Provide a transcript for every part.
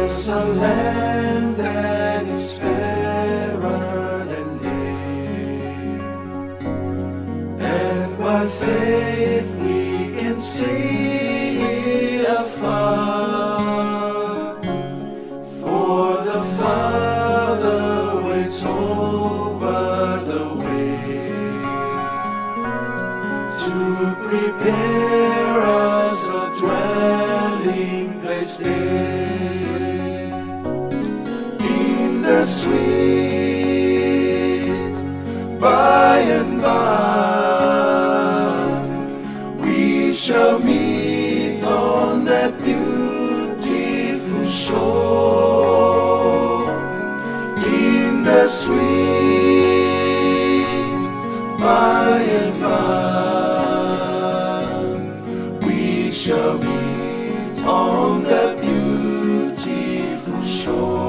There's a land that is fairer than day, and by faith we can see it afar. For the Father waits over the way to prepare us a dwelling place there. In the sweet by and by, we shall meet on that beautiful shore. In the sweet by and by, we shall meet on that beautiful shore.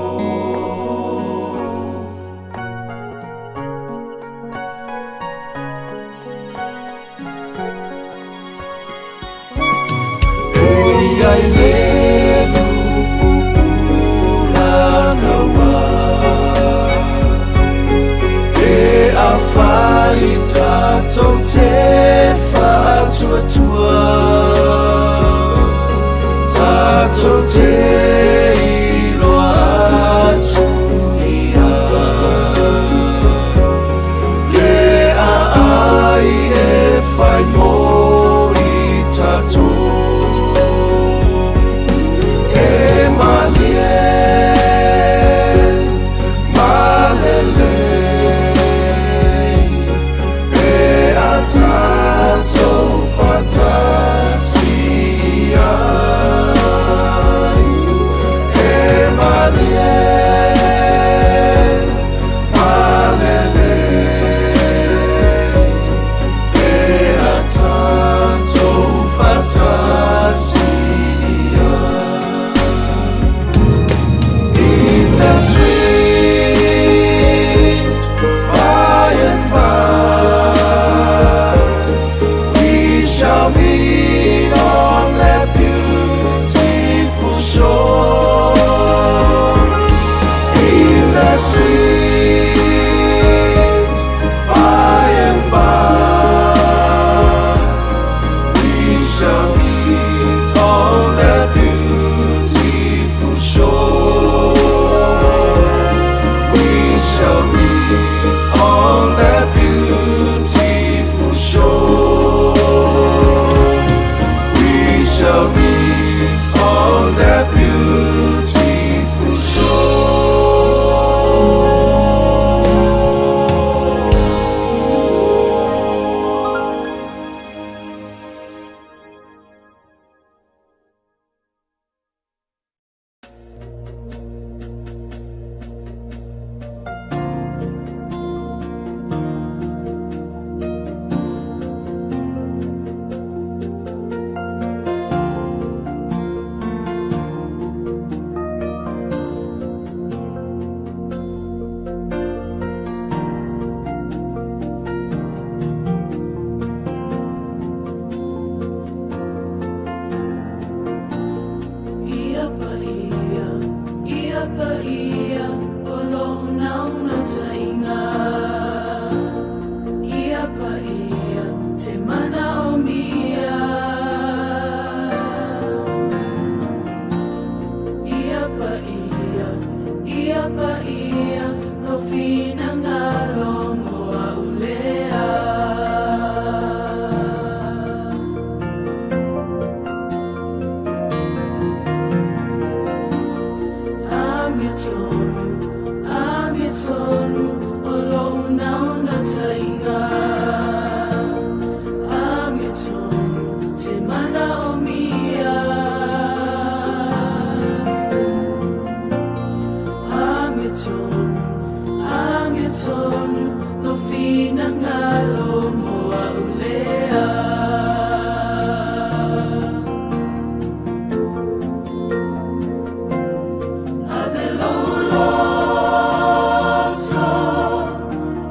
E ai lelu pupula naua, E a whai tātou te whātuatua, Tātou te iloa atu ia, Le a ai e whai mō i tātou. E malie, malele, e a tātou whatasi ai. E malie, malele, e a tātou whatasi ai. In the sweet by and by, we shall meet on that beautiful shore. In the sweet by and by, we shall meet on that beautiful shore. We shall meet on that beautiful shore. We shall meet on that beautiful shore. Ia pa ia, ia pa ia, o lo nau na tainga. Ia pa ia, te mana o mia. Ia pa ia, ia pa ia, lo fina ngalo moa ulea. Amiotonu, amiotonu, o lo nau na tainga. Amiotonu, te mana o mia. Amiotonu, amiotonu, lo fina ngalo moa ulea. Ave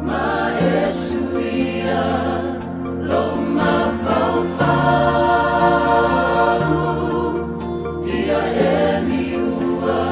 ma e suia, lo ma fau ia e liua.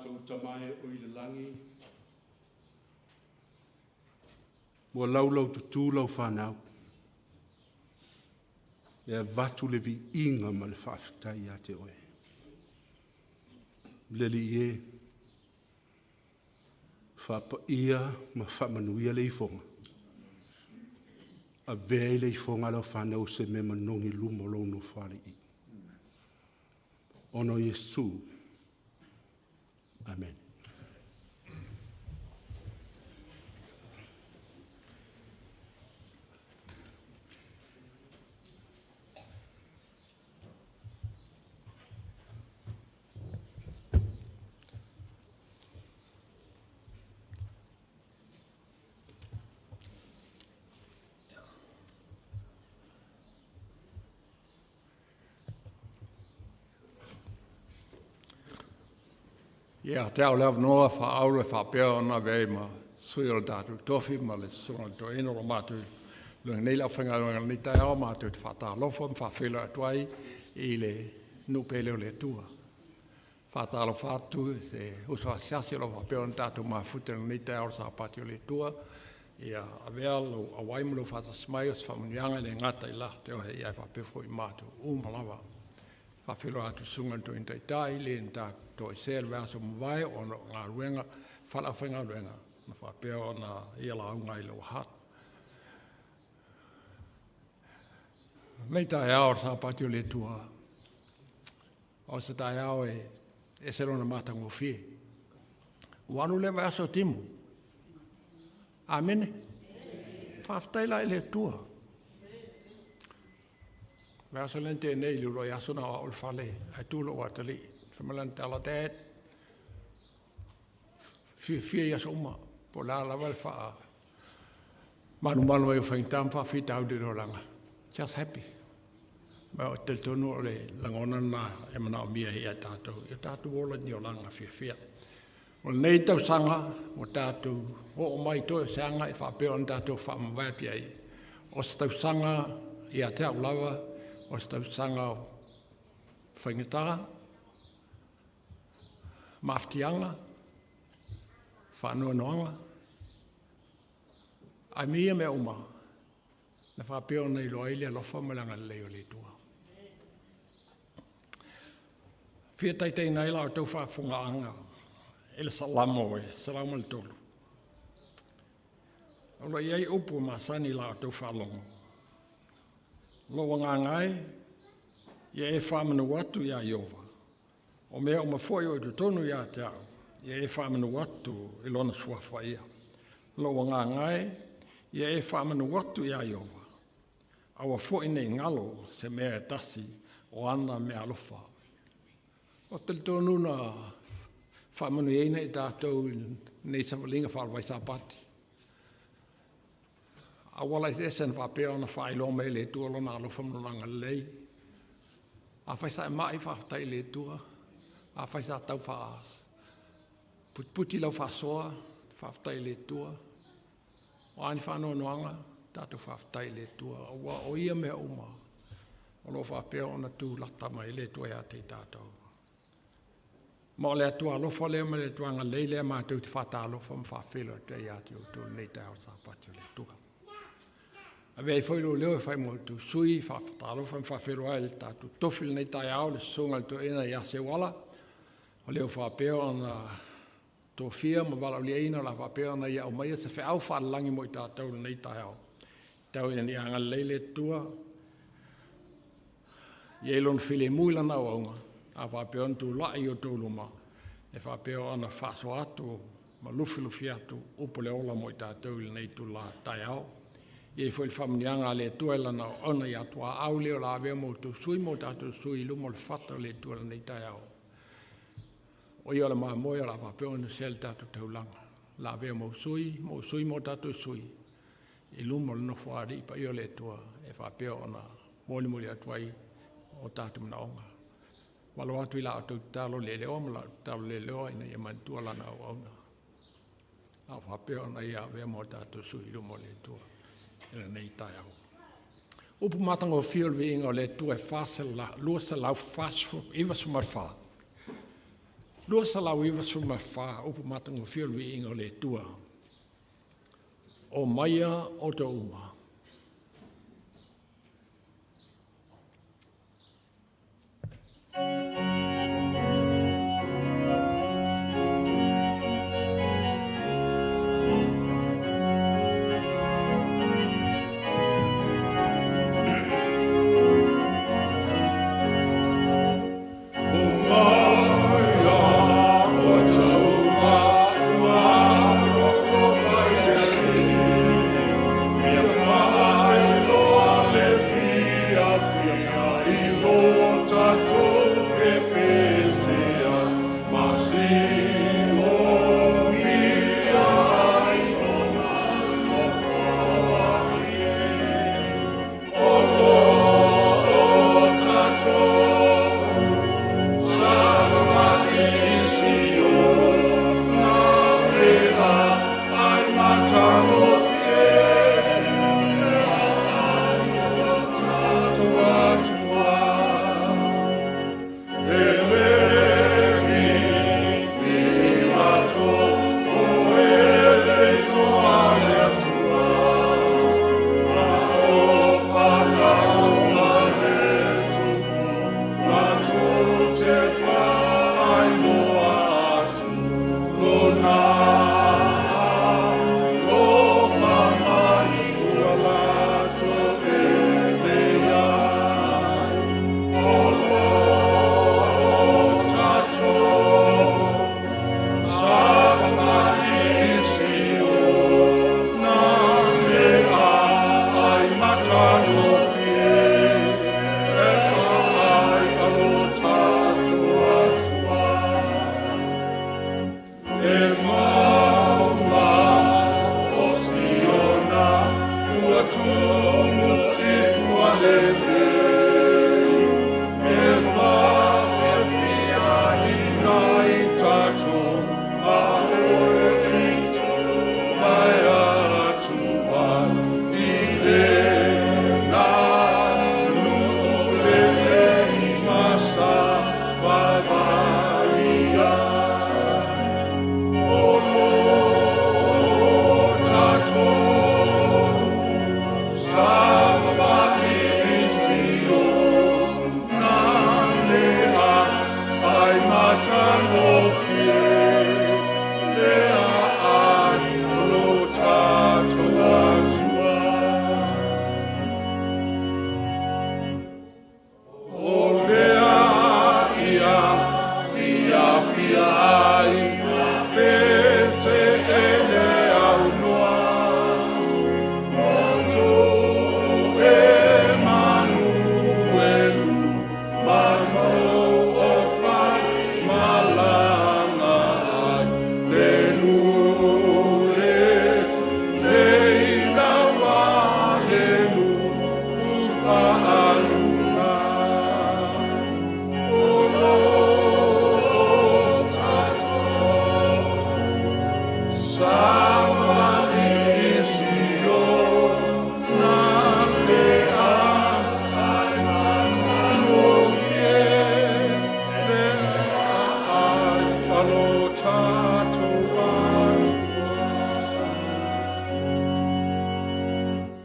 matou Tama e o i le lagi, ua laulaututu lau fanau, e avatu le viiga ma le faafetai ia te Oe. Le Alii e, faapaia ma faamanuia le ifoga, avea i le ifoga a lau fanau o se mea manogi i luma o lou Nofoalii. Ona o Iesu. Amene. Ia te au le avanoa faaauro e faapea ona avea ai ma sui o le tatou tofi ma le susuga i le toeaina o lo o matou luga nei le aufaigaluega i lenei taeao matou te faatalofa ma faafeiloai atu ai i le nuu pele o le Atua. Faatalofa atu i se uso asiasi o lo o faapea ona tatou mafuta i lenei taeao o le Sapati o le Atua. Ia avea lou auai ma lou faatasi mai o se faamanuiaga e le gata i la te oe ae faapea foi i matou uma lava. Faafeiloai atu i le susuga i le Toeaina Taitai, le na tatou toesea i le vaiaso ua mavae ona o galuega faale-aufaigaluega na faapea ona ia lauga ai i le Ahad. Lenei taeao o le Sapati o le Atua, o se taeao e ese lona matagofie. Ua alu lea vaiaso o timu. Amene. Faafetai la i le Atua. Vaiaso lea na tea nei i le uluai aso na o au i le fale ae tu lou atalii. Fai mai lana tala, "Dad, fiafia i aso uma, po o le a lava le faa malumalu ai o faigata ma faafitauli o le olaga. Just happy." Ma o talitonu o le lagona lena e manaomia ia tatou, ia tatou ola i ni olaga fiafia. O lenei tausaga ua tatou oo mai toe o se aga e faapea ona tatou faamavae atu ai. O se tausaga ia te au lava, o se tausaga o faigata, maafatiaga, faanoanoaga, ae me ia mea uma, na faapea ona iloa ai le alofa ma le agalelei o le Atua. Fia taitaiina ai la outou faafofogaaga i le Salamo e 103. O lo o i ai upu masani i la outou faalogo. Lou agaga e, ia e faamanu atu iā Ieova, o mea uma foi o i totonu ia te au, ia e faamanu atu i lona suafa ia. Lou agaga e, ia e faamanu atu iā Ieova, aua foi nei galo se mea e tasi o ana meaalofa. O talitonu na faamanuiaina i tatou i lenei savaliga faalevai Sapati. Auala eseese na faapea ona faailoa mai e le Atua lona alofa ma lona agalelei. Afai sa e mai, faafetai i le Atua. Afai sa tau faa putiputi lau faasoa, faafetai i le Atua. O a ni faanoanoaga, tatou faafetai i le Atua, ua o ia mea uma o lo o faapea ona tulata mai le Atua ia te i tatou. Ma o le Atua alofa lea ma le Atua agalelei lea matou te faatalofa ma faafeiloai atu ai ia te outou i lenei taeao Sapati o le Atua. Avea ai foi lou leo e fai mo outou sui, faatalofa ma faafeiloai i le tatou tofi i lenei taeao, le susuga i le toeaina ia Seuala, o lea ua faapea ona tofia ma valaauliaina o le a faapea ona ia aumaia se feau faalelagi mo i tatou i lenei taeao. Tau ina ia agalelei le Atua, ia i lona filemu i lana auauna, a faapea ona tulai i outou luma, e faapea ona faasoa atu ma lufilufi atu upu le ola mo i tatou i lenei itula taeao. E i ai foi le faamanuiaga a le Atua i lana auauna ia tuaau lea o le a avea ma outou sui ma o tatou sui i luma o le fata o le Atua i lenei taeao. O ia o le mamoe o le a faapea ona sea le tatou taulaga. O le a avea ma sui, ma sui ma o tatou sui i luma o le nofoalii paia o le Atua e faapea ona molimoli atu ai o tatou manaoga. Valo atu i la outou tatalo leleoa ma la tatalo leleoa ina ia manatua lana auauna. A o faapea ona ia avea ma o tatou sui i luma o le Atua i lenei taeao. Upu matagofie o le viiga o le Atua e 244. 294 upu matagofie o le viiga o le Atua. O maia outou uma.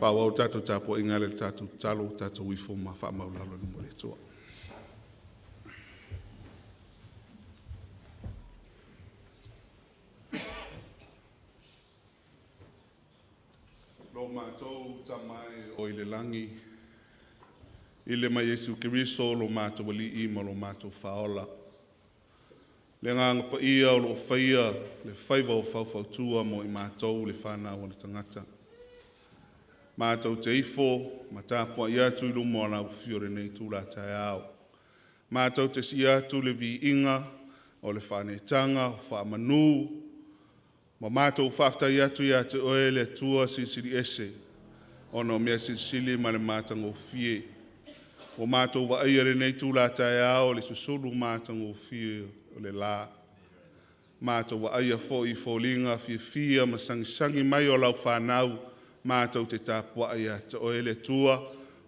Faaauau le tatou tapuaiga i le tatou tatalo, tatou ifo ma faamaualalo i luma o le Atua. Lo matou Tama e o i le lagi, i le mai Iesu Keriso lo matou Alii ma lo matou Faaola. Le agaga paia o loo faia le faiva o faufautua mo i matou le fanau a le tagata. Matou te ifo ma tapuai atu i luma o lau afio i lenei itula taeao. Matou te sii atu le viiga o le faaneetaga o faamanu ma matou faafetai atu ia te Oe le Atua Silisili Ese, ona o mea silisili ma le matagofie. Ua matou vaaia i lenei itula taeao le susulu matagofie o le la. Matou vaaia foi i foliga fiafia ma sagisagi mai o lau fanau matou te tapuai ia te Oe le Atua.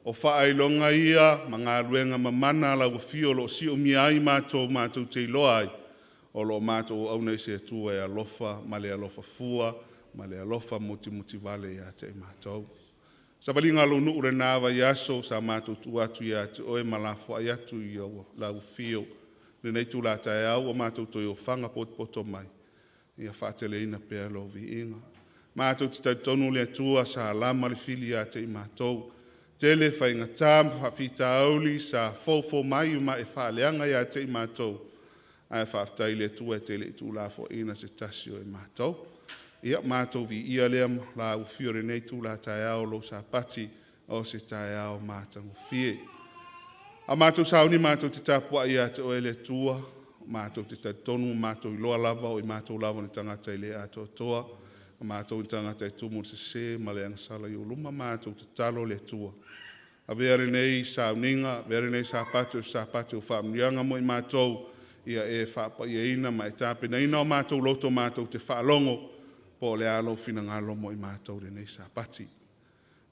O faailoga ia ma galuega mamana a lau afio o lo o siomia ai matou, matou te iloa ai O loo matou auauna i se Atua e alofa ma le alofa fua ma le alofa mutimutivale ia te i matou. Savaliga a lou nuu lena vaiaso sa matou tuu atu ia te oe ma lafoai atu i lau afio. Lenei itula taeao ua matou toe ofaga potopoto mai, ia faateleina pea lou viiga. Matou te talitonu le Atua sa lama le fili ia te i matou. Tele faigata ma faafitauli sa foufou mai ma e faaleaga ia te i matou, ae faafetai i le Atua e te le i tuulafoaiina se tasi o i matou. Ia matou viia lea lau afio i lenei itula taeao, o lou Sapati o se taeao matagofie. A matou sauni matou te tapuai ia te oe le Atua, matou te talitonu ma matou iloa lava o i matou lava o ni tagata e le atoatoa, o matou o ni tagata e tumu i le sese ma le agasala i ou luma, matou tatalo le Atua. Avea lenei sauniga, avea lenei Sapati o se Sapati o faamanuiaga mo i matou, ia e faapaiaina ma e tapenaina o matou loto matou te faalogo po o le a lou finagalo mo i matou i lenei Sapati.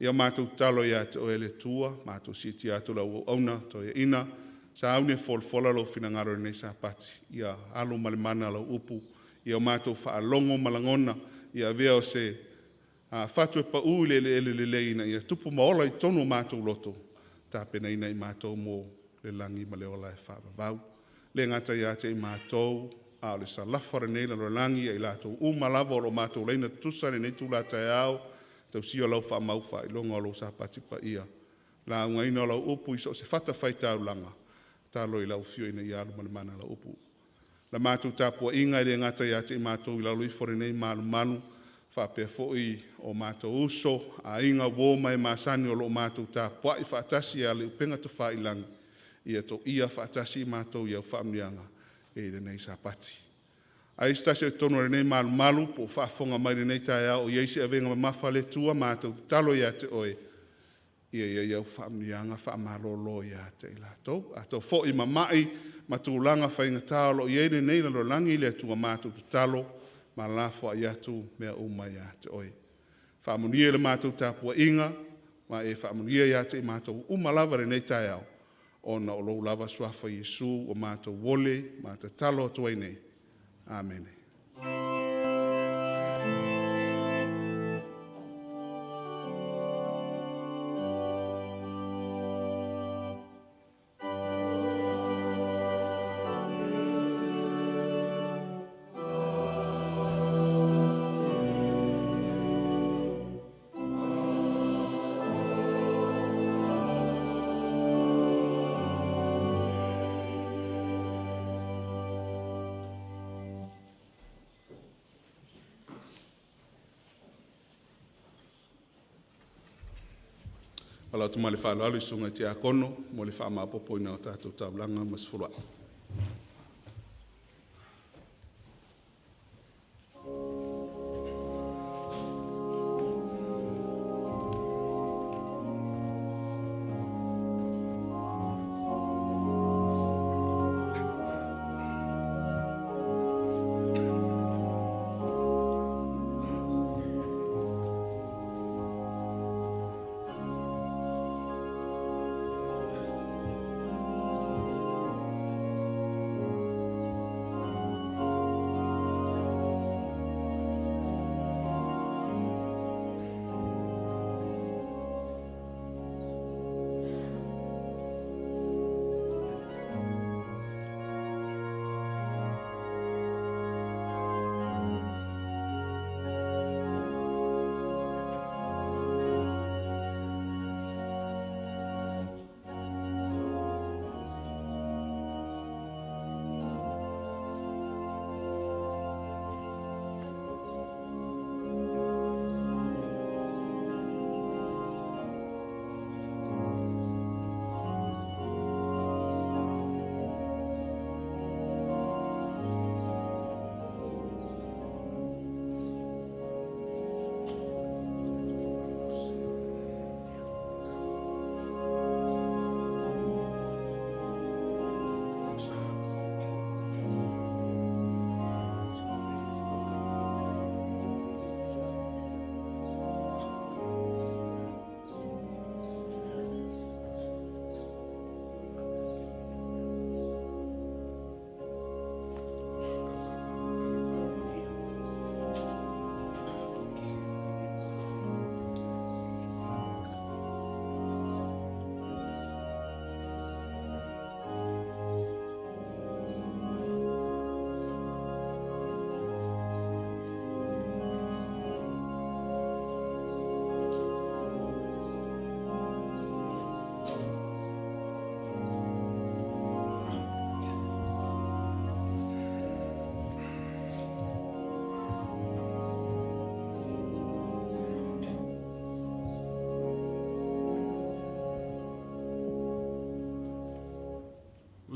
Ia matou tatalo ia te oe le Atua, matou siitia atu le au auauna toeaiina, sauni e folafola lou finagalo i lenei Sapati, ia alo ma le mana lau upu, ia o matou faalogo ma lagona, ia avea o se fatu e pau i le eleele lelei ina ia tupu ma ola i totonu o matou loto, tapenaina i matou mo le lagi ma le ola e faavavau. Le gata ia te i matou, a o le salafa o lenei lalolagi ia i latou uma lava o lo o matou laina tutusa i lenei itula taeao, tausia lau faamau faailoga o lou Sapati paia, laugaina o lau upu i so o se fatafaitaulaga, tatalo i lau afio ina ia alo ma le mana lau upu. La matou tapuaiga e le gata ia te i matou i lalo ifo o lenei malumalu, faapea foi o matou uso, aiga, uo ma e masani o lo o matou tapuai faatasi e ala i upega tafailagi, ia toia faatasi i matou i au faamanuiaga i lenei Sapati. A i ai se tasi o i totonu o lenei malumalu po o faafofoga mai i lenei taeao o i ai se avega mamafa a le Atua, matou tatalo ia te oe, ia i ai au faamanuiaga faamalolo ia te i latou. A to foi mamai ma tulaga faigata o lo o i ai lenei lalolagi le Atua, matou tatalo ma lafoai atu mea uma ia te oe. Faamanuia i le matou tapuaiga ma e faamanuia ia te i matou uma lava i lenei taeao, ona o lou lava suafa Iesu ua matou ole ma tatalo atu ai nei. Amene. Ala atu ma le faaaloalo i le susuga i le Tiakono mo le faamaopoopoina o tatou taulaga ma se foloai.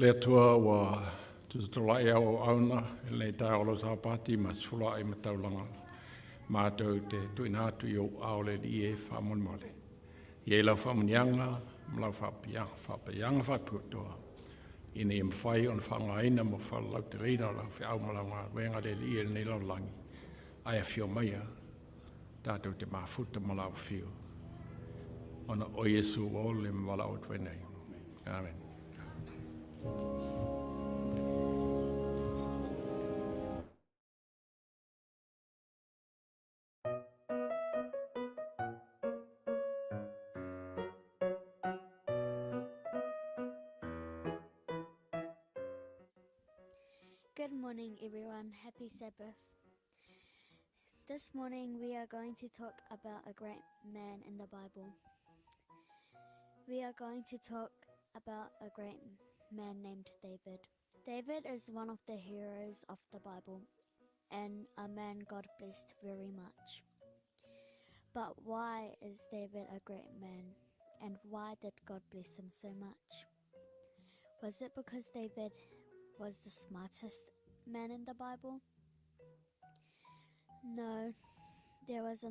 Le Atua ua tututula'i au auauna i lenei taeao o lau Sapati ma sefula'i ma taulaga matou te tuuina atu i ou aao le Alii e faamolemole. I ai lau faamanuiaga ma lau faapaiaga faatuatoa ina ia mafai ona faaaogaina mo faalauteleiga o lau feau ma lau galuega le Alii e lenei lalolagi, ae afio maia tatou te mafuta ma lau afio ona o Iesu ua ole ma valaau atu ai nei. Amen. Good morning, everyone. Happy Sabbath. This morning we are going to talk about a great man in the Bible. We are going to talk about a great man named David. David is one of the heroes of the Bible and a man God blessed very much. But why is David a great man and why did God bless him so much? Was it because David was the smartest man in the Bible? No, there was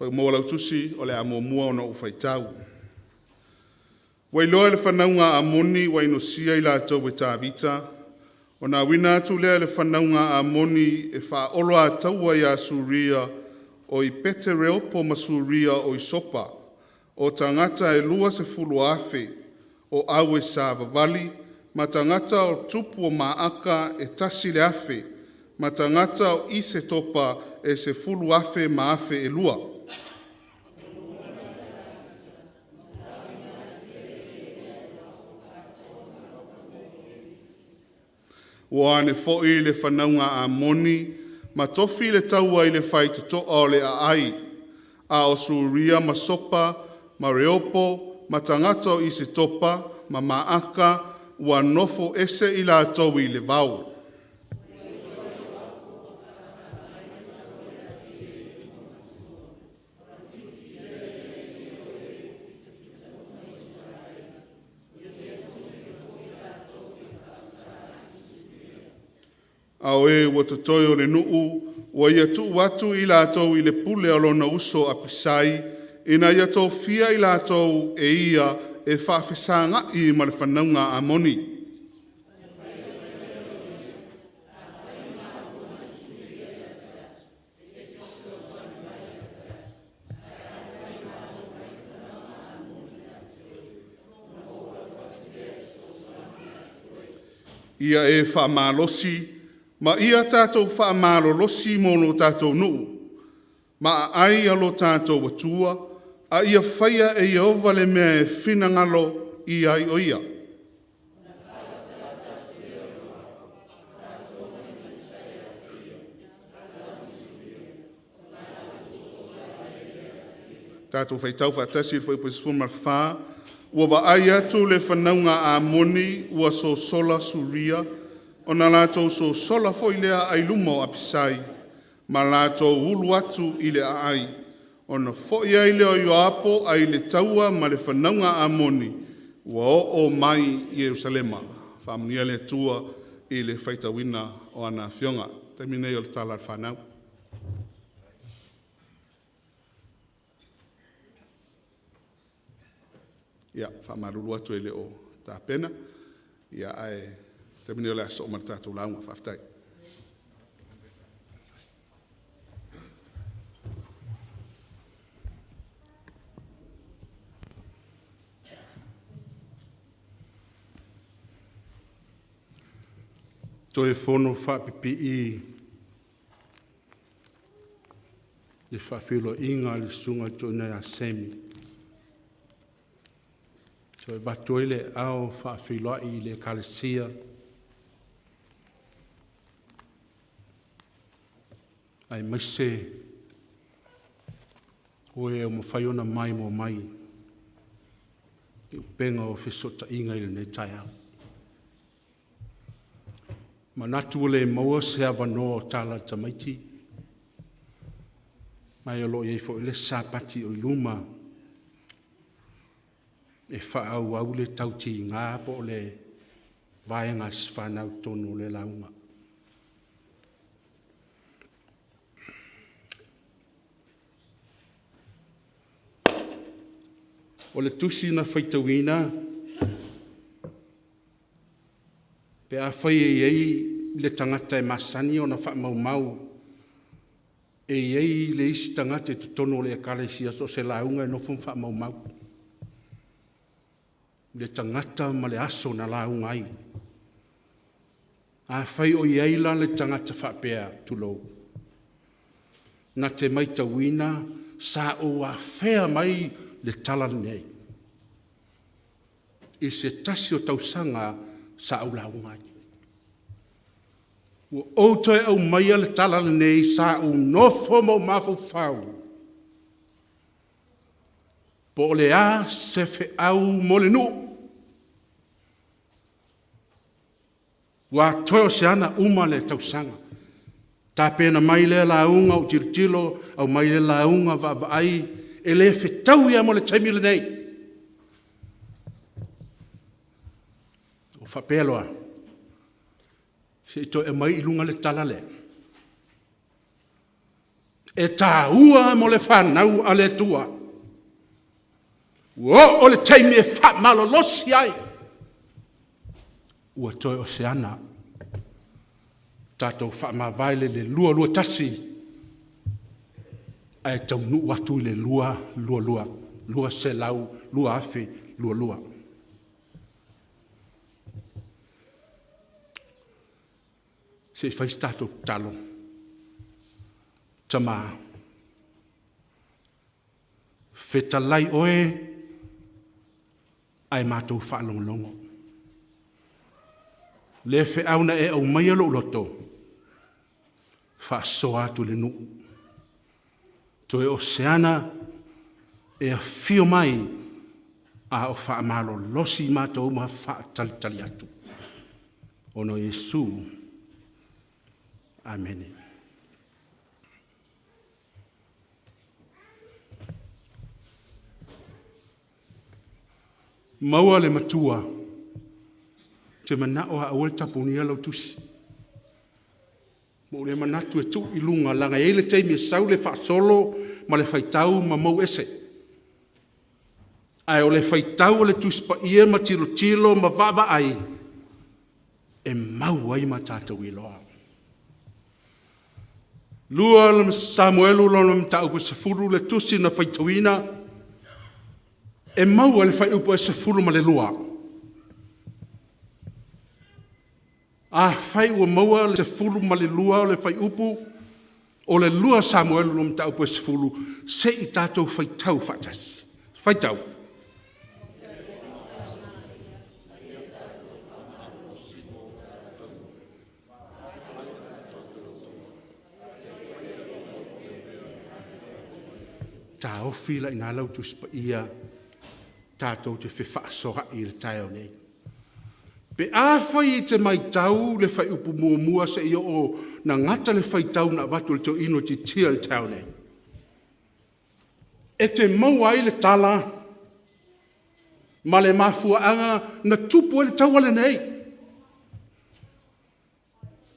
Mo lau tusi o le a muamua ona ou faitau. Ua iloa e le fanauga a Amoni ua inosia i latou e Tavita, ona auina atu lea e le fanauga a Amoni e faaoloataua ia Suria o i Petereopo ma Suria o i Sopa, o tagata e 20,000 o au e savavali, ma tagata o tupu o Maaka e 1,000, ma tagata o Isetopa e 10,000 ma 2,000. Ua ane foi le fanauga a Amoni ma tofi le taua i le faitotoa o le aai, a o Suria ma Sopa ma Reopo ma tagata o Isetopa ma Maaka ua nofo ese i latou i le vao. A o e ua totoe o le nuu, ua ia tuu atu i latou i le pule a lona uso Apisai, ina ia tofia i latou e ia e faafesaga'i ma le fanauga a Amoni. Ia e faamalosi ma ia tatou faamalolosi mo lo tatou nuu, ma aai a lo tatou Atua, a ia faia e Ieova le mea e finagalo i ai o ia. Tatou faitau faatasi i le fuaiupu 14. Ua vaai atu le fanauga a Amoni ua sosola Suria, ona latou sosola foi lea ai luma o Apisai, ma latou ulu atu i le aai. Ona foi ai lea o Ioapo ai le taua ma le fanauga a Amoni, ua oo mai i Ierusalema. Faamanuia le Atua i le faitauina o ana afioga. Taimi nei o le tala a le fanau. Ia, faamalulu atu e le o tapena, ia ae taimi nei o le a sosoo ma le tatou lauga. Faafetai. Toe fono faapipii le faafeiloaiga a le susuga i le toeaina ia Sammy. Toe avatu ai le aao faafeiloai i le Ekalesia, aemaise o e ua mafai ona maimoa mai i upega o fesootaiga i lenei taeao. E manatu ua le maua se avanoa o tala a le tamaiti, ma o lo o i ai foi le isi Sapati o i luma e faaauau le tautiga po o le vaega a si fanau i totonu o le lauga. O le tusi na faitauina, pe afai e i ai le tagata e masani ona faamaumau, e i ai le isi tagata i totonu o le Ekalesia so o se lauga e nofo ma faamaumau le tagata ma le aso na lauga ai. Afai o i ai la le tagata faapea, tulou, na te matauina sa ou afea mai le tala lenei i se tasi o tausaga sa ou lauga ai. Ua ou toe aumaia le tala lenei sa ou nofo ma ou mafaufau, po o le a se feau mo le nuu. Ua toe o se ana uma le tausaga, tapena mai lea lauga ou tilotilo, aumai lea lauga vaavaai, e le fetaui lava ma le taimi lenei. Ona ou faapea loa, se i toe aumai i luga le tala lea, e taua mo le fanau a le Atua. Ua oo i le taimi e faamalolosi ai, ua toe o se ana tatou faamavae i le 2021 ae taunuu atu i le 2022. Se i fai se tatou tatalo. Tama, fetalai oe ae matou faalogologo. Le feau na e aumaia lou loto, faasoa atu i le nuu. Toe o se ana e afio mai a o faamalolosi matou ma faatalitali atu. Ona o Iesu. Amene. Maua le matua, ou te manao lava aua le tapunia lau tusi. Ua ou le manatu e tuu i luga, leaga e i ai le taimi e sau le faasolo ma le faitau ma mou ese. Ae o le faitau o le Tusi Paia ma tilotilo ma vaavaai, e mau ai ma tatou iloa. 2 Samuelu mataupu 10 le tusi na faitauina, e maua i le fuaiupu e 12. Afai ua maua le 12 o le fuaiupu o le 2 Samuelu mataupu e 10, se i tatou faitau faatasi. Faitau. Taofi la i ina lau Tusi Paia tatou te fefaasoaai i le taeao nei. Pe afai e te matau le fuaiupu 1 seia oo na gata le faitau na avatu e le toeaina o Tiatia i le taeao nei, e te maua ai le tala ma le mafuaaga na tupu ai le taua lenei.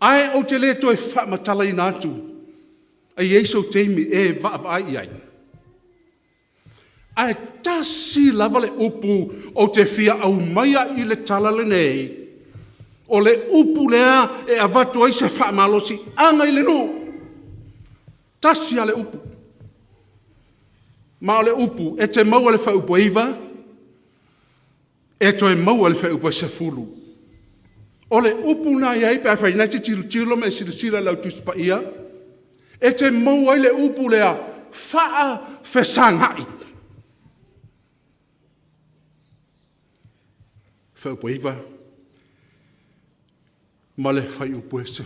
Ae ou te le toe faamatalaina atu, e i ai sou taimi e vaavaai i ai. Ae tasi lava le upu ou te fia aumaia i le tala lenei, o le upu lea e avatu ai se faamalosiaga i le nuu, tasi lava le upu. Ma o le upu e te maua i le fuaiupu e 9, e toe maua i le fuaiupu e 10. O le upu lena e i ai pe afai o lena e te tilotilo ma e silasila i le Au Tusi Paia, e te maua ai le upu lea, faafesagai. Fuaiupu e 9 ma le fuaiupu e 10, e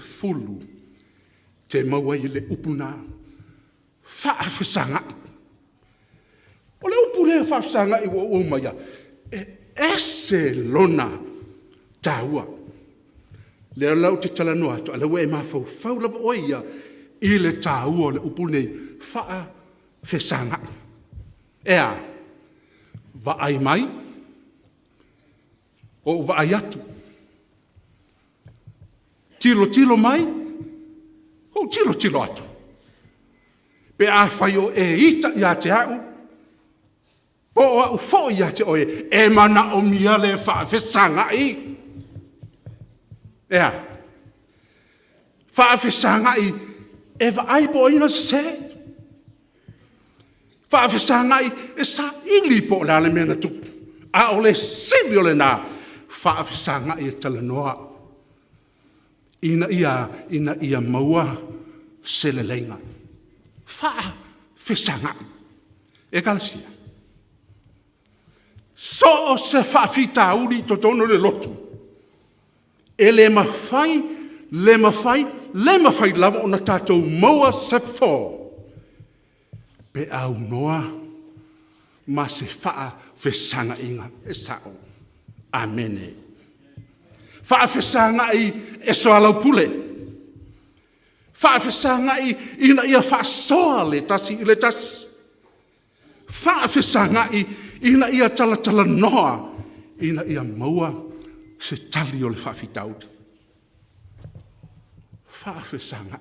te maua ai le upu lena, faafesagai. O le upu lea faafesagai ua ou aumaia, e ese lona taua. O lea la ou te talanoa atu, a o lea ua e mafaufau lava oe ia i le taua o le upu lenei, faafesagai. E a? Vaai mai, ou vaai atu. Tilotilo mai, ou tilotilo atu. Pe afai o e ita ia te au, po o au foi ia te oe, e manaomia le faafesagai. E a? Faafesagai e vaai po o ai na sese. Faafesagai e saili po o le a le mea na tupu. A o le sili o lena, faafesagai e talanoa ina ia a? Ina ia maua se leleiga. Faafesagai. Ekalesia, so o se faafitauli i totonu o le lotu, e le mafai, le mafai, le mafai lava ona tatou maua se fofo pe a aunoa ma se faafesagaiga e sao. Amene. Faafesagai e soalaupule, faafesagai ina ia faasoa le tasi i le tasi, faafesagai ina ia talatalanoa ina ia maua se tali o le faafitauli. Faafesagai.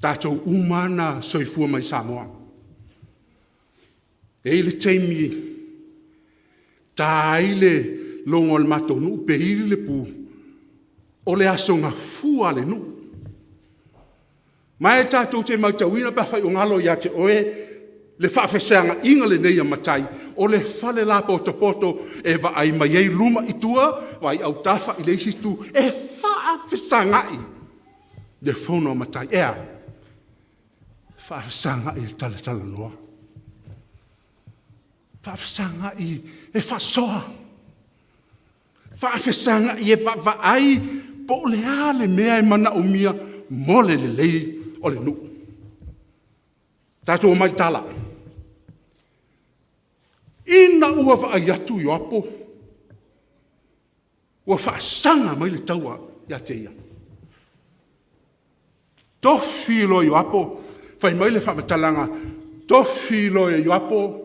Tatou uma lava na soifua mai Samoa. E i ai le taimi ta ai le logo a le matou nuu pe ili le pu, o le Aso Gafua a le nuu. Ma e tatou te matauina pe afai o galo ia te oe le faafesagaiga lenei a matai, o le fale lapotopoto e vaai mai ai luma i tua, vaai autafa i le isi itu, e faafesagai le fono a matai. E a? E faafesagai e talatalanoa, faafesagai e faasoa, faafesagai e vaavaai po o le a le mea e manaomia mo le lelei o le nuu. Tatou omai i tala. Ina ua vaai atu Ioapo ua faasaga mai le taua ia te ia, tofi loa Ioapo, fai mai le faamatalaga, tofi loa e Ioapo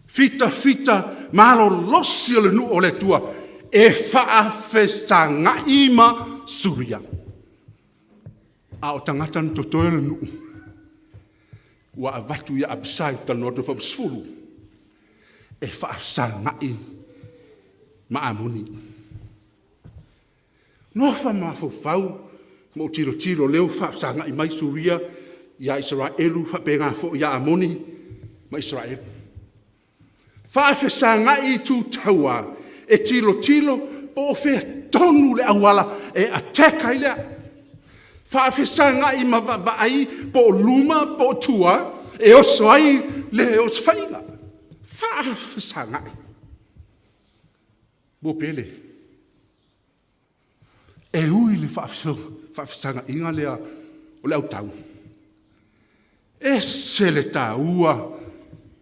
fitafita malolosi o le nuu o le Atua e faafesagai ma Suria. A o tagata na totoe o le nuu, ua avatu ia Apisai, ou te talanoa atu i le Fuaiupu 10, e faafesagai ma Amoni. Nofo ma mafaufau ma ou tilotilo o lea ua faafesagai mai Suria ia Isaraelu faapena foi ia Amoni ma Isaraelu. Faafesagai itu taua e tilotilo po o fea tonu le auala e attack ai lea. Faafesagai ma vaavaai po o luma po o tua e oso ai le osofaiga. Faafesagai. Ua pele, e ui i le faafesagaiga lea o le autau, ese le taua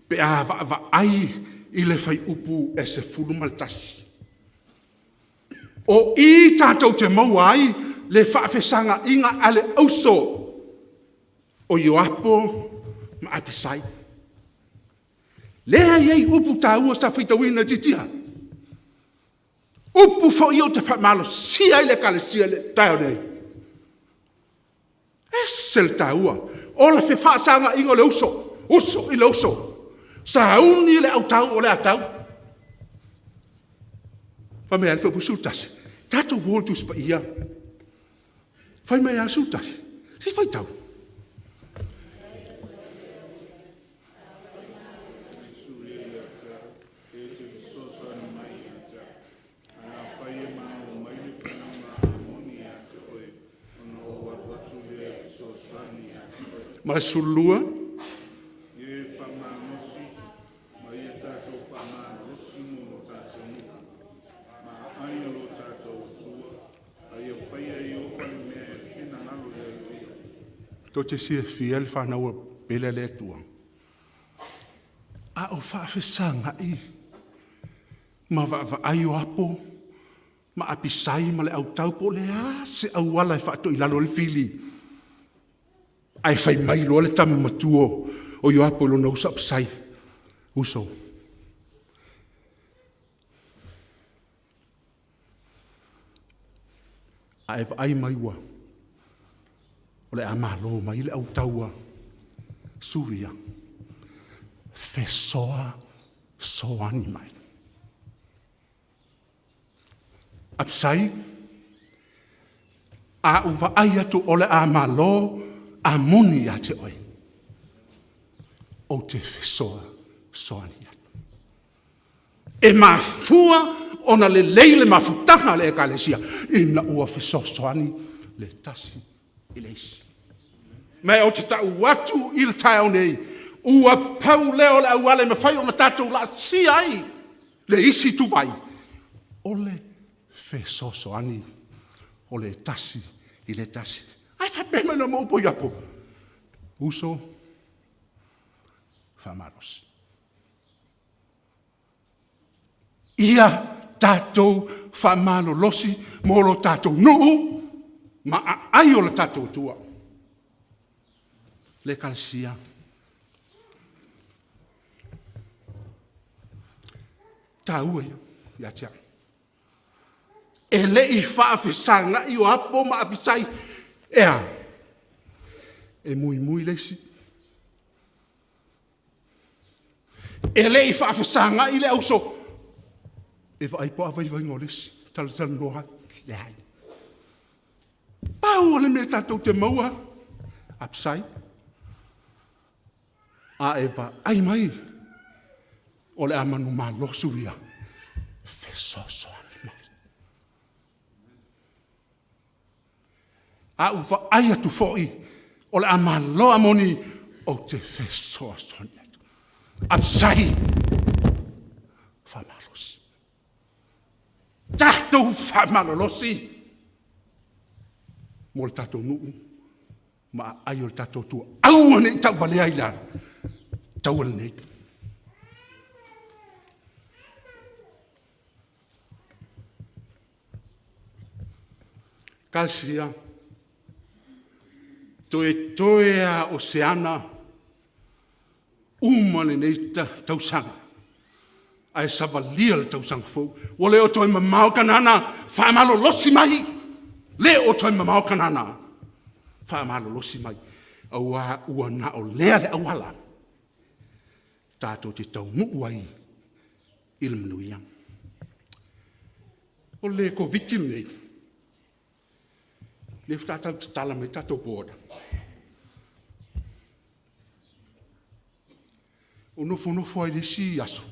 pe a vaavaai i le fuaiupu e 11. O i tatou te maua ai le faafesagaiga a le auso o Ioapo ma Apisai. Lea e i ai upu taua sa faitauina e Tiatia. Upu foi ia ou te faamalosia ai le Ekalesia i le taeao nei. E ese le taua o le fefaasagaiga o le uso, uso i le uso, sauni le autao o le a tau. Fai mai a le Fuaiupu 11, tatou o i le Tusi Paia. Fai mai a le 11, se i faitau. Ma le 12. Tou te silafia le fanau pele a le Atua, a o faafesagai ma vaavaai o Apo ma Apisai ma le autao po o le a se auala e faatoilalo ai le fili, ae fai mai loa le tama matua o Ioapo i lona uso a Apisai, uso, a e vaai mai ua o le a malo mai le au taua Suria, fesoasoani mai. Apisai, a ou vaai atu o le a malo Amoni ia te oe, ou te fesoasoani atu. E mafua ona lelei le mafutaga a le Ekalesia ina ua fesoasoani le tasi i le isi. Ma ou te tau atu i le taeao nei, ua pau lea o le auala e mafai ona tatou laasia ai le isi ituvai, o le fesoasoani o le tasi i le tasi. Ae faapea mai loa ma upu a Iapo, uso, faamalosi. Ia tatou faamalolosi mo lo tatou nuu ma aai o le tatou Atua. Le Ekalesia, taua ia ia te au. E le i faafesagai o Apo ma Apisai, e a? E muimui le isi, e le i faafesagai le auso, e vaai po o a vaivaiga o le isi, talatalanoa ai, leai. Pau o le mea tatou te maua, Apisai, a e vaai mai o le a manumalo Suria, fesoasoani mai. A ou vaai atu foi o le a malo Amoni, ou te fesoasoani atu. Apisai, faamalosi. Tatou faamalolosi mo le tatou nuu ma aai o le tatou Atua. Aua ne i tauvalea i le a? Taua lenei. Talosia, toetoe lava o se ana uma lenei tausaga ae savalia le tausaga fou, ua le o toe mamao Kanana, faamalolosi mai, le o toe mamao Kanana, faamalolosi mai, aua ua na o lea le auala tatou te taunuu ai i le manuia. O le Koviti-19 lenei, lea faatoa tau tatala mai tatou border, ou nofonofo lava i le isi aso,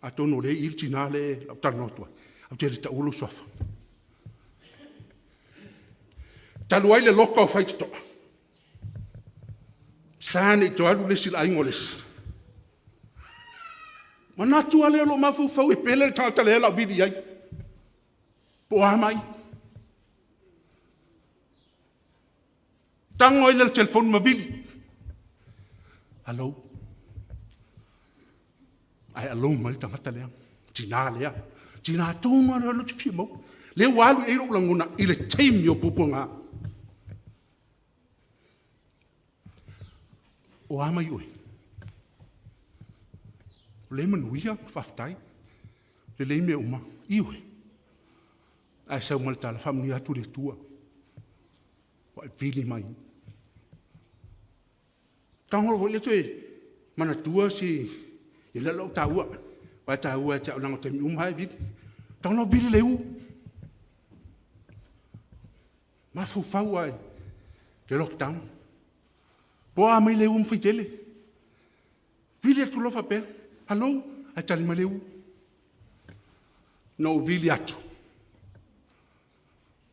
atonu o lea e i i le tina lea na ou talanoa atu ai, ae ou te le taua lou suafa. Talu ai le loka o Faitotoa, sa ne i toe alu le isi i le aiga o le isi, manatu lava lea o lou mafaufau e pele le tagata lea o le a ou vili i ai, po o a mai. Tago ai lea o le telefoni ma vili, alo, ae alone mai le tagata lea, le tina lea, le tina tonu lava lea ou te fia maua. Lea ua alu i ai lou lagona i le taimi o puapuaga. O a mai oe? O lea e manuia, faafetai. Lelei mea uma, ioe. Ae sau ma le tala, faamanuia atu le Atua. Ua e vili mai. Tago foi lea toe manatua si, e le o lau taua, aua e taua ia te au leaga o taimi uma lava e vili. Tago loa vili le u, mafaufau lava i le lockdown. Po o a mai le u ma faitele. Vili atu loa faapea, hello, ae tali mai le u. Na ou vili atu,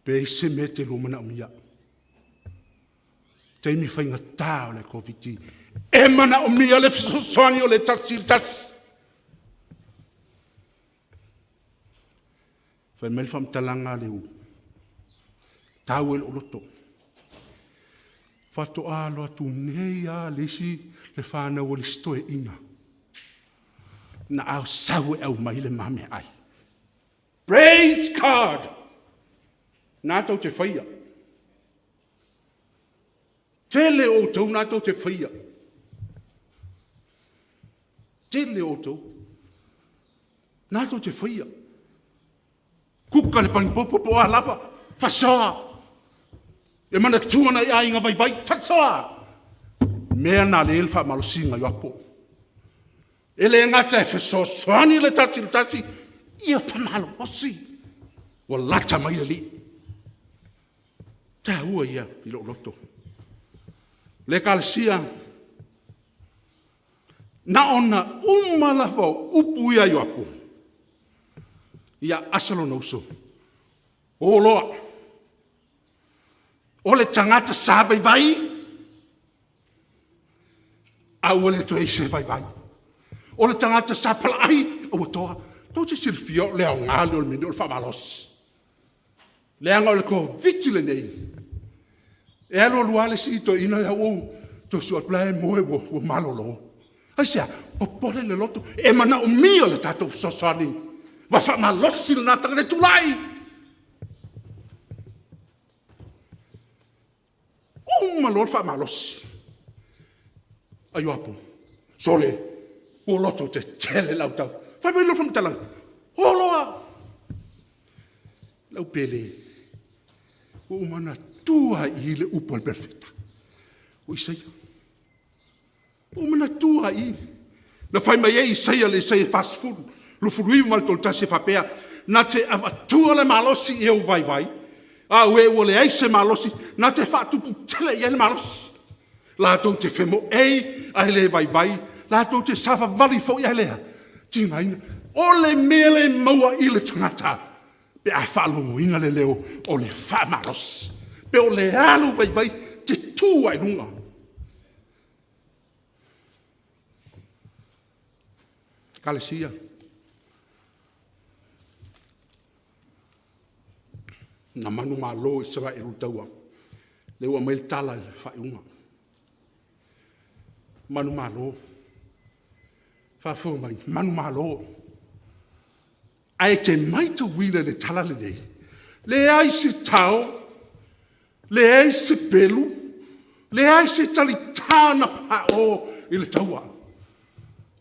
pe i ai se mea e te lua manaomia. Taimi faigata o le Koviti, e manaomia le fesoasoani o le tasi i le tasi. Fai mai le faamatalaga a le u, tau i lou loto, faatoa alu atu nei lava le isi, le fanau a le isi toeaina, na sau e aumai le ma meaai. Praise God! Na tou te faia. Tele o outou na tou te faia. Tele o outou. Na tou te faia. Kuka le panipopo po o a lava, faasoa. E manatua nai aiga vaivai, faasoa. Mea na lea e i ai le faamalosiga i apo. E le gata e fesoasoani le tasi i le tasi, ia faamalolosi, ua lata mai le Alii. Taua ia i lou loto. Le Ekalesia, na ona uma lava o upu ia a Ioapo, ia Asa lona uso, o loa. O le tagata sa vaivai, a ua le toe i ai se vaivai. O le tagata sa palaai, ua toa. Tou te silafia o le aoga lenei o le mea lenei o le faamalosi. Leaga o le Koviti lenei, e alu alu lava le isi toeaina la ua toe sue atu la e moe ua malolo. Aisea? Popole le loto, e manaomia le tatou fesoasoani ma faamalosi lena tagata e tulai. Uma loa le faamalosi a Ioapo, sole, ua loto tetele le autao. Fai mai lea o le faamatalaga, o loa. Lau pele, ua ou manatua lava i i le upu a le Perofeta o Isaia. Ua ou manatua lava i i. Na fai mai ai Isaia i le Isaia 40, 29 ma le 31 e faapea, na te avatua le malosi i e ua vaivai, a o e ua leai se malosi, na te faatuputele i ai le malosi. Latou te femoei ae le vaivai, latou te savavali foi ae le tigaina. O le mea lea e maua i le tagata pe a faalogoina le leo o le faamalosi. Pe o le a lou vaivai, e te tu lava i luga. Ekalesia, na manumalo i Savaii i le taua, lea ua aumai le tala i le faaiuga. Manumalo, faafofoga mai, manumalo. Ae e te maitauina i le tala lenei, leai se tao, leai se pelu, leai se talita na pao i le taua.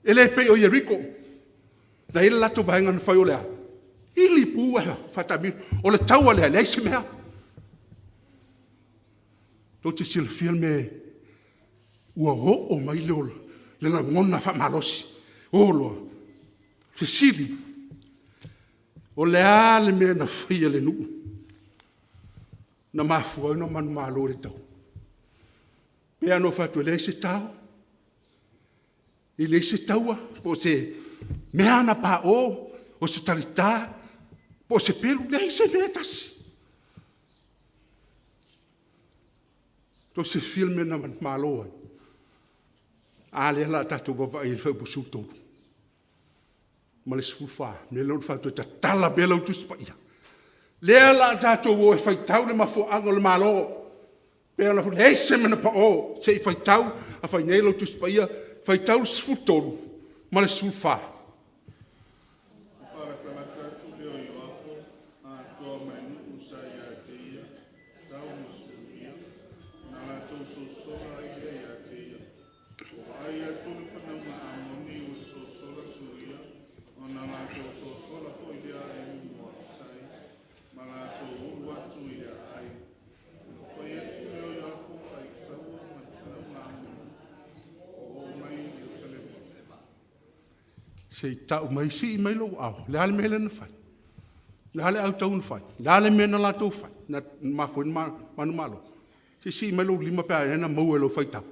E le pei o Ieriko, na i ai le latou vaega na fai o le a? Ili pu ae faataamilo. O le taua lea, e leai se mea. Tou te silafia le mea ua oo mai le lagona faamalosi, o loa. Fesili, o le a le mea na faia e le nuu na mafua ai ona manumalo i le taua? E pei lava ona ou fai atu e leai se tao, e leai se taua po o se mea na pa o, o se talita po o se pelu, leai se mea e tasi. Tou te silafia le mea na manumalo ai? A lea o le a tatou vaavaai i le Fuaiupu 13 ma le 14, le mea lea ou te fai atu ai, tatala pea lau Tusi Paia. Lea o le a tatou o e faitau le mafuaaga o le Malo, leai se mea na pao, se i faitau, a fai nei lau Tusi Paia, faitau le 13 ma le 14. Ona faalatalata atu lea o Ioapo atoa ma le nuu sa ia te ia, tau ma Suria, ona latou sosola ai lea ia te ia. Ua vaai atu le fanauga a Amoni ua sosola Suria, ona latou sosola Se i tau mai, sii mai lou aao, o le a le mea lea na fai? O le a le autau na fai? O le a le mea na latou fai na mafua ai ona manumalo? Se i sii mai lou lima pe a na maua i lau faitau.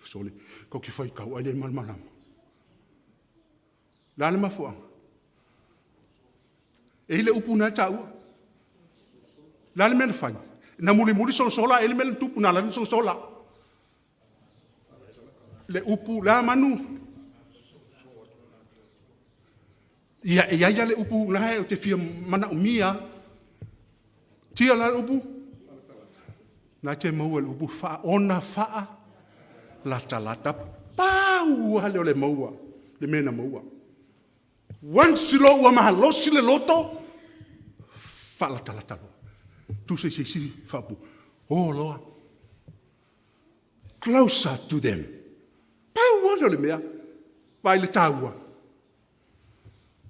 Sole, tou te faitau ae le malamalama. O le a le mafuaaga? E i ai le upu lena e taua. O le a le mea na fai? Na mulimuli sola ae i ai le mea na tupu na ala ai ona sola. Le upu, o le a Manu? Ia, e i ai lava le upu la e ou te fia manaomia lava. Tia o le a le upu? Na e te maua i le upu ona faalatalata. Pau lava lea o le maua, le mea na maua. Once loa ua malosi le loto, faalatalata loa. Tusa i se isi faaupuga, o loa, closer to them. Pau lava lea o le mea. Vaai i le taua?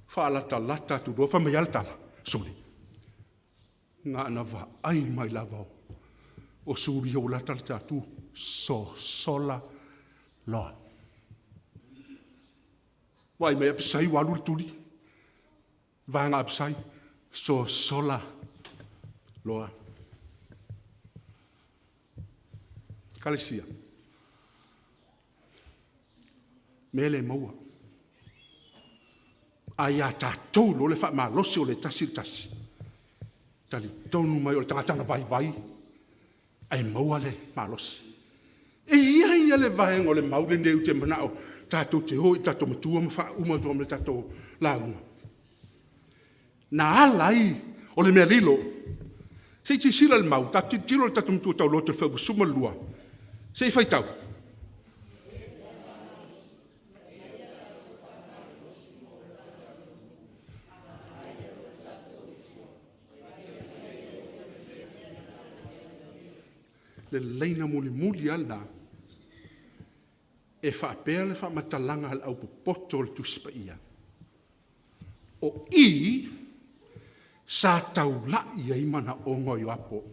Faalatalata atu loa, fai mai a le tala, sole, na ona vaai mai lava o Suria ua latalata atu, sosola loa. Vaai mai Apisai ua alu le tuli, vaega a Apisai, sosola loa. Ekalesia, mea lea e maua, a ia tatou loa le faamalosi o le tasi i le tasi, talitonu mai o le tagata na vaivai ae maua le malosi. E i ai lava le vaega o le mau lenei ou te manao tatou te o i tatou matua ma faauma atu ai ma le tatou lauga, na ala ai o le mea lilo. Se i silasila i le mau, tilotilo le tatou matua tauloto i le Fuaiupu 12, se i faitau. Le laina mulimuli lava lena, e faapea le faamatalaga a le aupopoto o le Tusi Paia, o i sa taulai ai manaoga o Ioapo.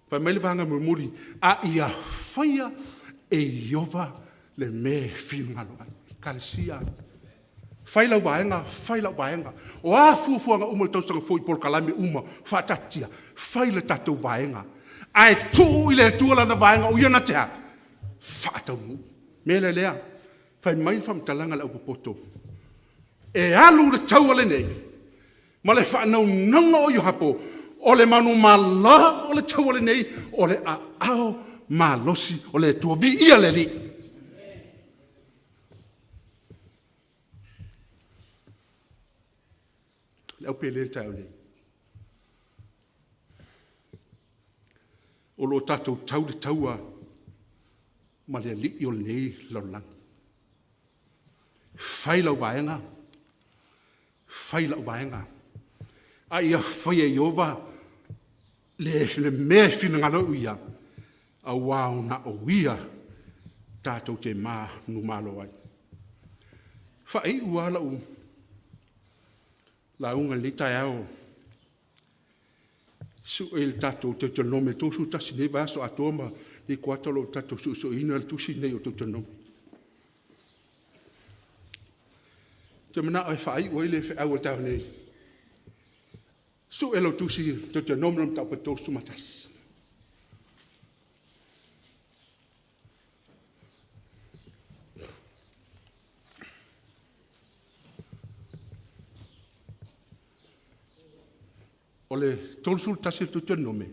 Fai mai le vaega mulimuli, a ia faia e Ieova le mea e finagalo ai. Ekalesia, fai lau vaega, fai lau vaega. O a fuafuaga uma i le tausaga fou i polokalame uma faataatitia, fai le tatou vaega, ae tuu i le Atua lana vaega o Ia na te a? Faataunuu. O le mea la lea, fai mai le faamatalaga a le aupopoto, e alu le taua lenei ma le faanaunauga o Ioapo, o le manumalo o le taua lenei, o le aao malosi o le Atua. Viia le Alii! Le au pele i le taeao nei, o lo o tatou tau le taua ma le alii o lenei lalolagi. Fai lau vaega, fai lau vaega, a ia faia e Ieova le mea e finagalo ai Ia, aua na o Ia tatou te manumalo ai. E faaiu lava lau lauga i lenei taeao, sue le tatou Deuteronome 31 i lenei vaiaso atoa ma lenei kuata o lo o tatou suesueina le tusi lenei o Deuteronome. Ou te manao e faaiu ai le feau a le taeao nei, sue lau tusi Deuteronome mataupu 31. O le 31 o Deuteronome,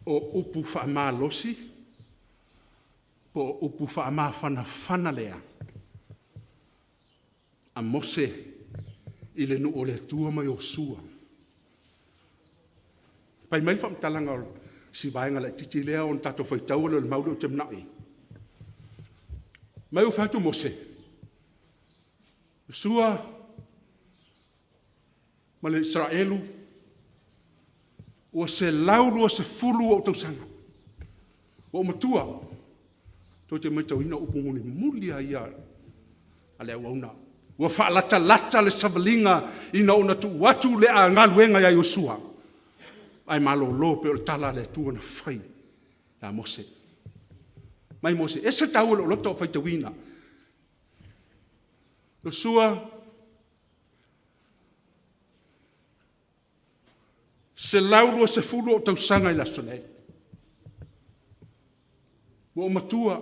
o upu faamalosi po o upu faamafanafana lea a Mose i le nuu o le Atua ma Iosua. Fai mai le faamatalaga o si vaega laitiiti lea ona tatou faitaua lea o le mau lea ou te manao i ai. Fai mai ua fai atu Mose, Iosua ma le Isaraelu, ua 120 ou tausaga, ua ou matua. Tou te matauina o upu mulimuli lava ia a le auauna. Ua faalatalata le savaliga ina ua tuu atu le galuega ia Iosua, ae malolo pei o le tala a le Atua na fai ia Mose. Mai Mose, ese le taua o lou loto o faitauina. Iosua, 120 ou tausaga i le aso nei. Ua ou matua,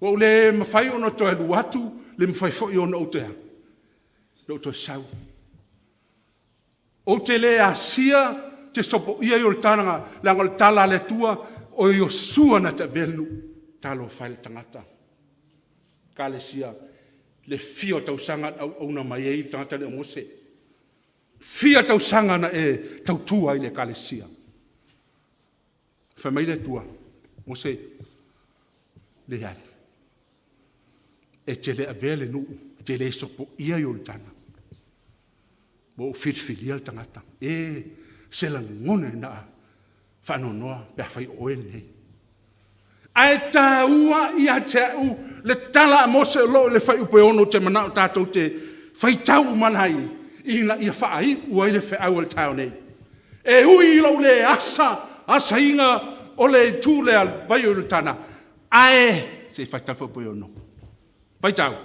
ua ou le mafai ona toe alu atu, le mafai foi ona ou toe a? Ona ou toe sau. Ou te le asia te sopoia Ioritana leaga o le tala a le Atua, o Iosua na te avea le nuu. Talofa e i le tagata. Ekalesia, le fia o tausaga na auauna mai ai le tagata lenei o Mose, fia tausaga na e tautua ai i le Ekalesia? Fai mai le Atua, Mose, leai, e te le avea le nuu, e te le sopoia Ioritana. Ua ou filifilia le tagata. E, se lagona na faanoanoa pe afai o oe lenei. Ae taua ia te au le tala a Mose o lo o i le Fuaiupu e 6, ou te manao tatou te faitau uma ai ina ia faaiu ai le feau o le taeao nei. E ui i lou le asa, asaina o le itu lea o le vai o Ioritana, ae se i faitau le Fuaiupu 6. Faitau.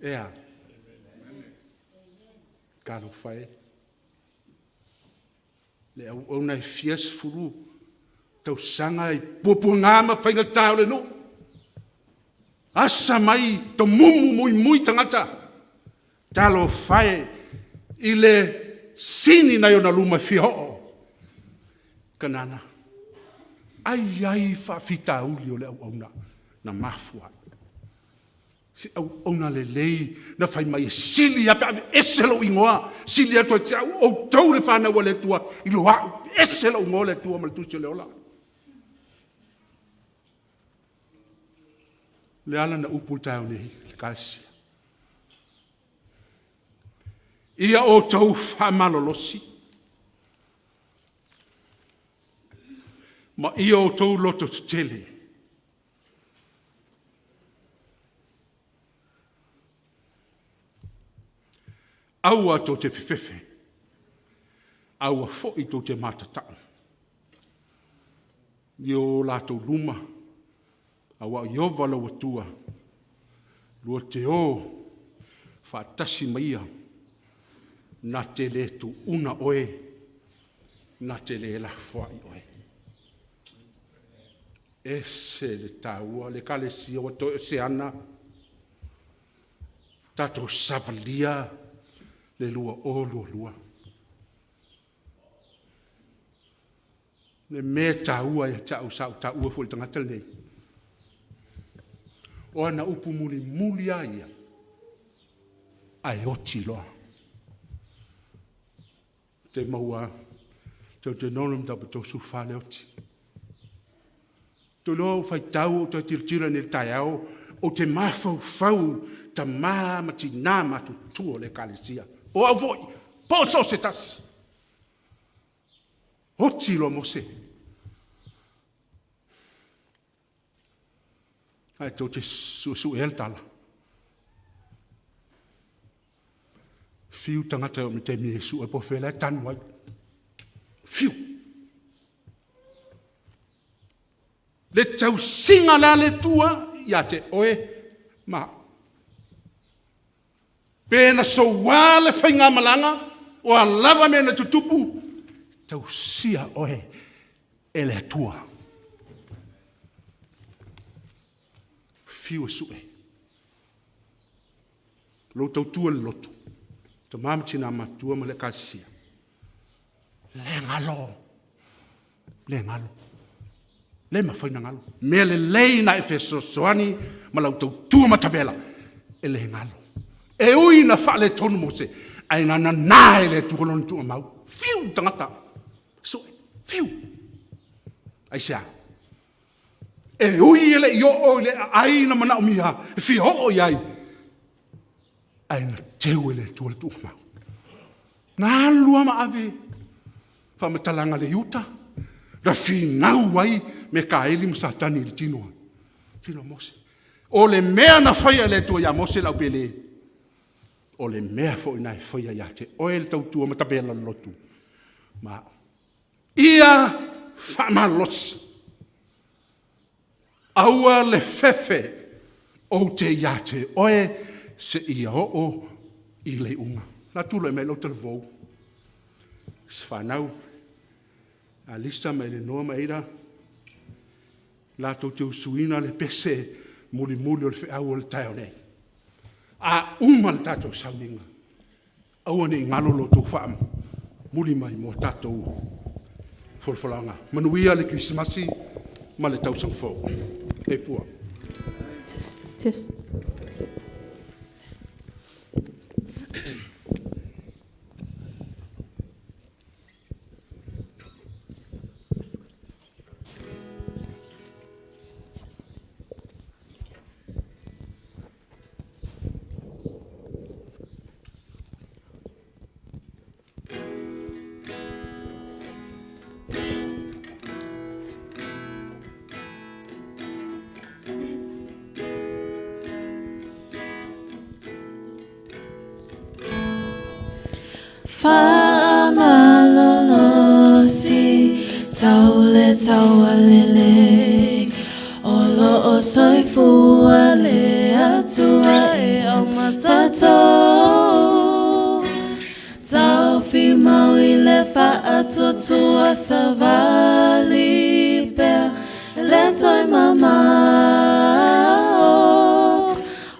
E a? Talofa e, le auauna e fia sefulu tausaga i puapuaga ma faigata o le nuu, asa mai tomumu muimui tagata. Talofa e i le sini nai ona luma e fia oo. Kanana. Ai ai faafitauli o le auauna na mafua ai. Se auauna lelei na fai mai e sili lava pe a aveese lou igoa, sili atu ia te au outou le fanau a le Atua i lo au, e ese lou igoa o le Atua ma le Tusi o le Ola. O le ala na upu i le taeao nei, Ekalesia, ia outou faamalolosi ma ia outou lototetele. Aua tou te fefefe, aua foi tou te matatau i o latou luma, aua o Ieova lou Atua, lua te o faatasi ma Ia, na te le tuuna oe, na te le lafoai oe. E ese le taua, le Ekalesia ua toe o se ana, tatou savalia le 2022. Le mea e taua ia te au sa ou taua foi i le tagata lenei, o ana upu mulimuli lava ia, ae oti loa. Te maua Teuteronomi mataupu 34 le oti. Ou te iloa ua faitau ou toe tilotilo i le taeao, ou te mafaufau tama ma tina matutua o le Ekalesia, po o au foi, po o so o se tasi. Oti loa Mose. Ae tou te suesuea le tala. Fiu tagata e oo mai i le taimi e sue po o fea la e tanu ai. Fiu. Le tausiga la a le Atua ia te oe ma au. Pe na soua le faigamalaga, o a lava mea na tutupu, tausia oe e le Atua. Fiu e sue lou tautua i le lotu, tama ma tina matutua ma le Ekalesia, le galo, le galo, le mafai ona galo. Mea lelei na e fesoasoani ma lau tautua matavela, e le galo. E ui ina faaletonu Mose, ae na nana e le Atua lona tuuamau. Fiu tagata, sue, fiu. Aisea? E ui e le i oo i le aai na manaomia e fia oo i ai, ae na teu e le Atua le tuuamau. Na alu lava ma ave. Faamatalaga a le Iuta, na finau ai Mekaeli ma Satani i le tino, tino o Mose. O le mea na faia e le Atua ia Mose le aupele, o le mea foi na e faia ia te oe le tautua matavela o le lotu ma au. Ia faamalosi. Aua le fefe, ou te ia te oe seia oo i le iuga. La tulai mai lau talavou, se fanau, Alisa ma Elenoa ma Eira, latou te usuina le pese mulimuli o le feau o le taeao nei. A uma le tatou sauniga, aua ne i galo lo outou faamuli mai mo tatou folafolaga. Manuia le Kerisimasi ma le tausaga fou. Soifua. Test, test. Faamalolosi tau le taualele o lo o soifua le Atua e auma tatou Taofi mau i le faatuatua savali pea le toe mamao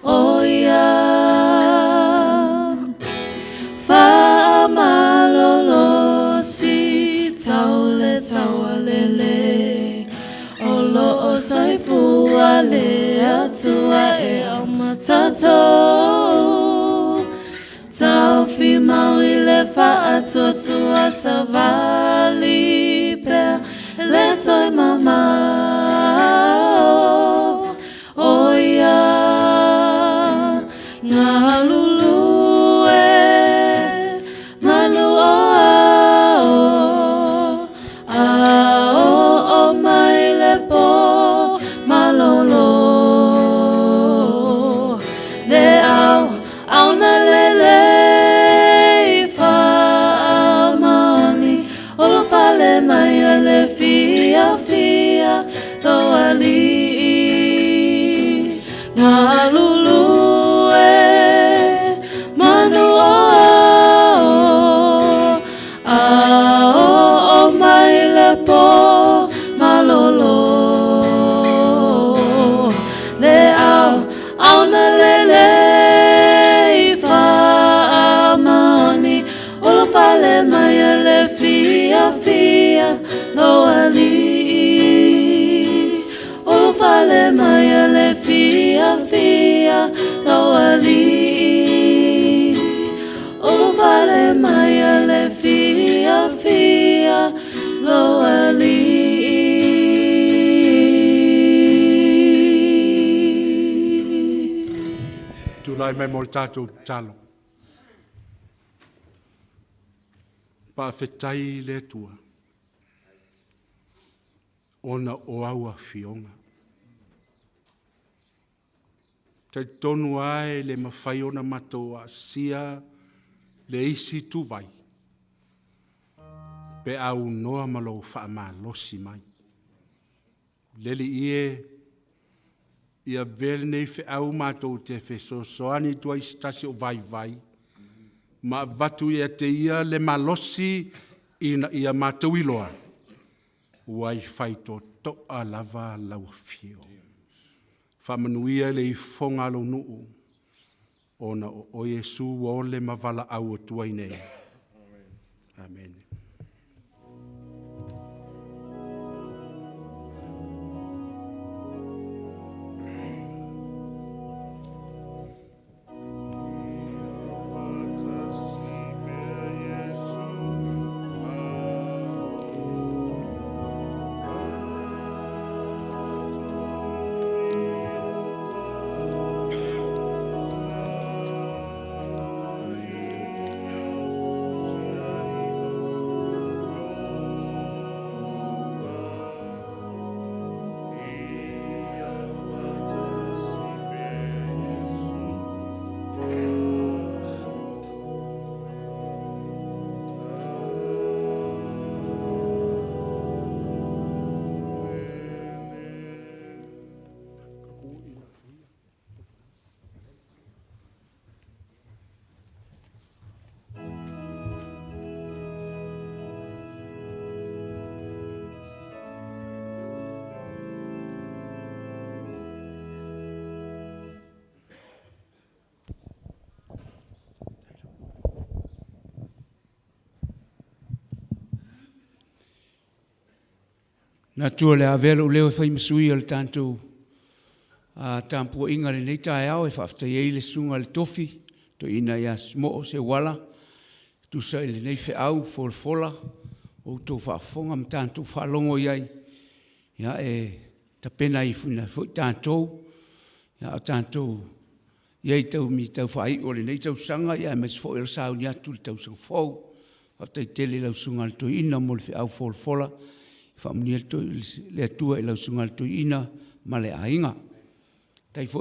o ia. Faamalolosi tau le taualele o lo o soifua le Atua e auma tatou Taofi mau i le faatuatua savali pea le toe mamao o ia. Galulue manu o ao, a oo mai le po malolo. Le au auna lelei faamaoni, olofale mai a le fiafia lo alii. Galulue manu o ao, a oo mai le po malolo. Le au auna lelei faamaoni, olofale mai a le fiafia lo alii. Olofale mai a le fiafia lo alii. Olofale mai a le fiafia lo alii. Tulai mai mo le tatou tatalo. Faafetai i le Atua ona o au afioga. Talitonu lava e le mafai ona matou aasia le isi ituvai pe a unoa ma lou faamalosi mai. Le Alii e, ia avea lenei feau matou te fesoasoani atu ai i se tasi o vaivai, ma avatu ia te ia le malosi ina ia matou iloa, ua i faitotoa lava lau afio. Faamanuia le ifoga a lou nuu, ona o oe Iesu ua ole ma valaau atu ai nei. Amene. Natu o le avea lou leo e fai ma sui o le tatou tapuaiga i lenei taeao e faafetaia ai le susuga i le tofi, toeaina ia Moo Seuala, tusa i lenei feau folafola ua outou faafofoga ma tatou faalogo i ai, ia, e tapena ai foi tatou, a o tatou i ai i tau faaiu o lenei tausaga, aemaise foi o le sauni atu i le tausaga fou. Faafetai tele i lau susuga i le toeaina mo le feau folafola, faamanuia le Atua i lau susuga i le toeaina ma le aiga. Faafetai foi.